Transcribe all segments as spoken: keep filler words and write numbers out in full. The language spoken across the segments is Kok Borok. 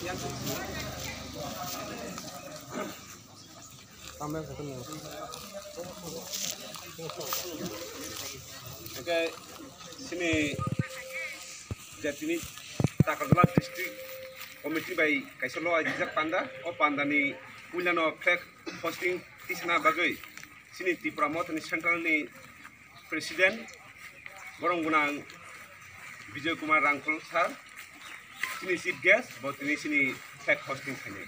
Hwnkhe chini je tini Takarjala District Committee bai kaisa loaijak panda, o pandani puilano flag hosting tisana bagwi chini Tipra Mothani Central ni President, borong gwnang Bijoy Kumar Rangkhol sir, chini chief guest, bo tini chini flag hosting khainai.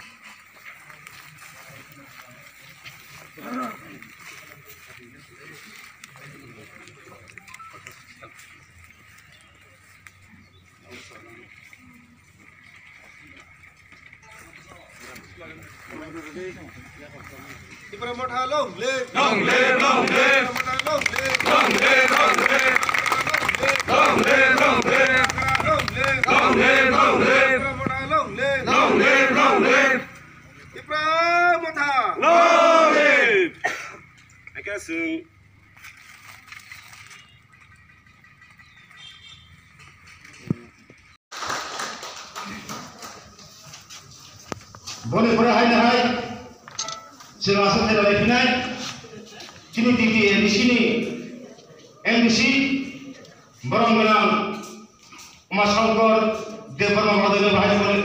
Tipra Motha long live! Long live, long live! Tipra Motha long live! Long live, long live! Long live, long live! Long live, long live! Long live, long live! Tipra Motha long live! Long live, long live! Tipra Motha long live! Ake sung. Boni pore hai nai hai, chwng aswk khe dalai phinai, chini D T A D C ni M D C, borong gwnang Uma Shankar Debbarma Mahodaino bahai pore.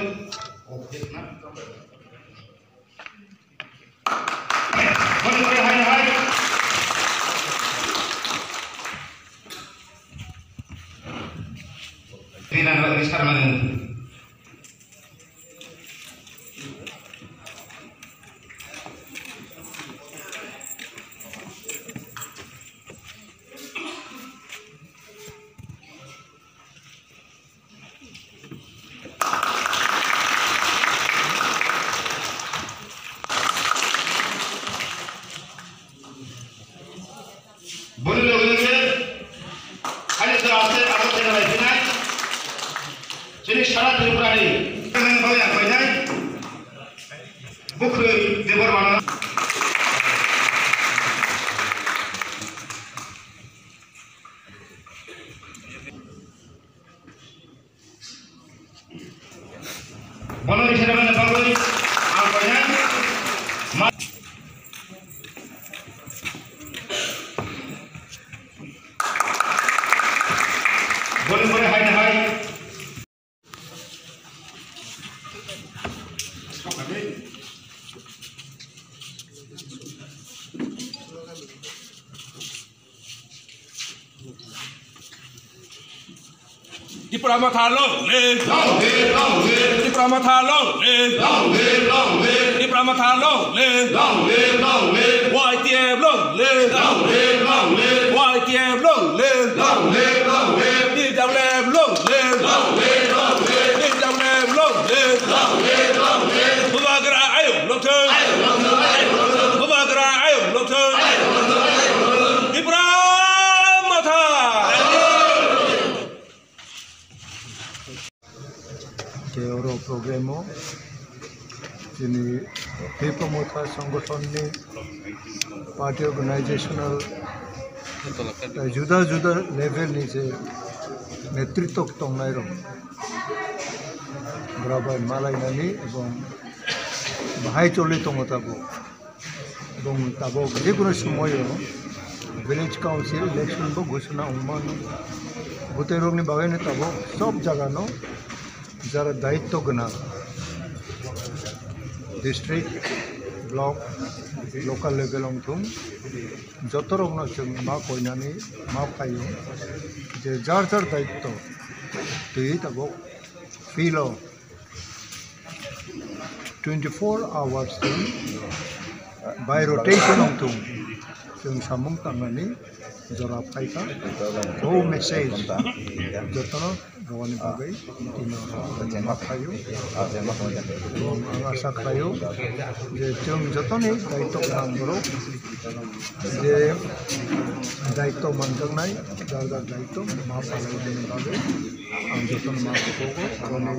Boni loge loge ani jora se abo se nai phinai. Chini sara Tripura ni nang bali ang painai. Bukhri Debbarma. Bono isina mane bagwi ang koinai ma-, boni pore hai hai. Tipra Motha long live! Long live, long live! Tipra Motha long live! Long live, long live! Tipra Motha long live! Long live, long live! Y T F long live! Long live, long live! Y T F long live! Long live, long live! T W F long live! Long live, long live! T W F long live! Long live, long live! Bubagra ayuk long thung! Ayuk long thung, ayuk long thung! Bubagra ayuk long thung! Ayuk long thung, ayuk long thung! Tipra Motha! Tei oro program o chini Tipra Motha Sangathon ni party organizational, eh, juda juda level ni je netritwa tongnai rok, bwrok bai malainani ebong bahai choli tongo tabuk. Bong tabuk jekunu somoyo village council election bo ghosona wngmano. Bwtwi rokni bagwino tabuk sob jagano jara daitto gwnang, district, block, local level wngthung, joto rokno chwng ma koinani ma phaio je jar jar daitto twiwi tabuk filo. Twenty-four hours chwng by rotation wngthung, chwng samung tangnani jora phaikha. O message jotono rwani bagwi tino ma phaio. Ang asa khlaio je chwng jotoni daitto gwnang borok je daitto manjaknai, jar jar daitto ma phalai hwnwi bagwi. Ang jotono ma kukugo, aboni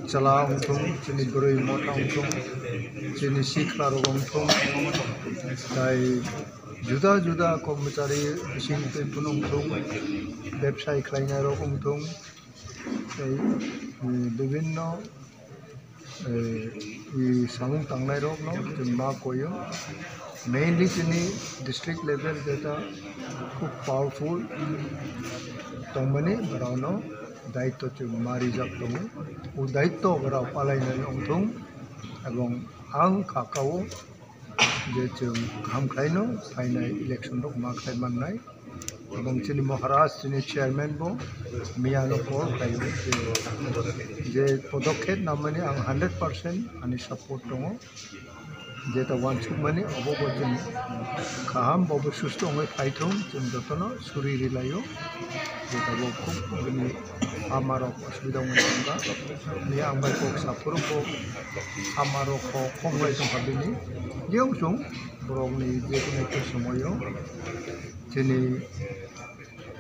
chwla wngthung, chini bwrwi motha wngthung, chini sikla rok wngthung, tai juda juda kormochari bising twi phunuk wngthung, bebsai khlainai rok wngthung, tei, mm, bibinno Eh, i samung tangnai rok no chwng ma koyo. Mainly chini district level jeta khub powerful tongmani, borok no daitto chwng ma rijak tongo. O daitto borok palai nai ongthung, ebong ang kha kao je chwng kaham khlaino phainai election rok ma khlai mannai. Ebong chini Maharaj, chini chairman bo miyano call khlaio je, je podokkhep namani ang hundred percent ani support tongo. Jeta wansukmani obo bo chwng kaham, bo bo susto wngwi phaithung, chwng jotono suri rilaio. Jeta bo khub bini ama rok osubida wngwi tongkha. Ni ang bai kok saphuru bo ama rok kho khonglai tongkha bini. Jeyong chwng borokni jekunu ekta somoio chini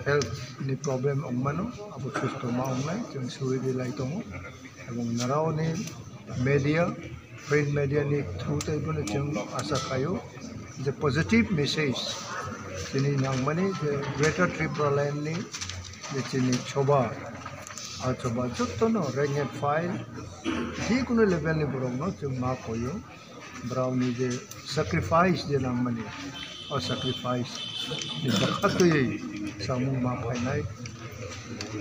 health ni problem wngmano, abo susto ma wngnai, chwng suri rilai tongo. Ebong narao ni media, print media ni through tei bono chwng asa khaio je positive message chini nangmani je Greater Tripura Land ni je chini choba, a choba jotono rank and file, jekunu level ni borokno chwng ma koyo. Borokni je sacrifice je nangmani, o sacrifice ni bwkha twiwi samung ma phainai.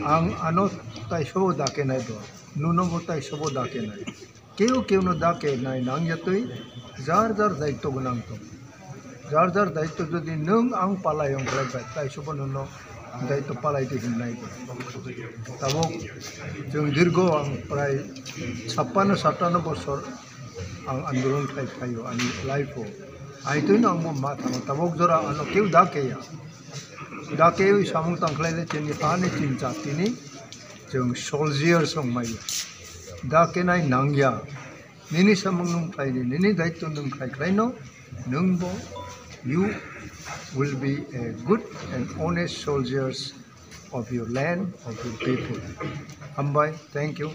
Ang ano taiso bo da kenai bo, nuno bo taiso bo da kenai. Keu keu no da kenai nang ya twi, jar jar daitto gwnang tong. Jar jar daitto jodi nwng ang palai ong khlai bai, taiso bo nono daitto palai di hwnai bo. Tabuk chwng dirgo ang prai chappanno sattanno bosor ang andolon khai phaio ani life o. Aitwino ang bo ma thangma tabuk jora ano keu da keya. Da kewi samung tangkhlai le chini ani chincha tini chwng soldiers wng maya. Da kenai nangya. Nini samung nwng khlai di, nini daitto nwng khlai khlaino, nwng bo, you will be a good and honest soldiers of your land, of your people. Hambai, thank you.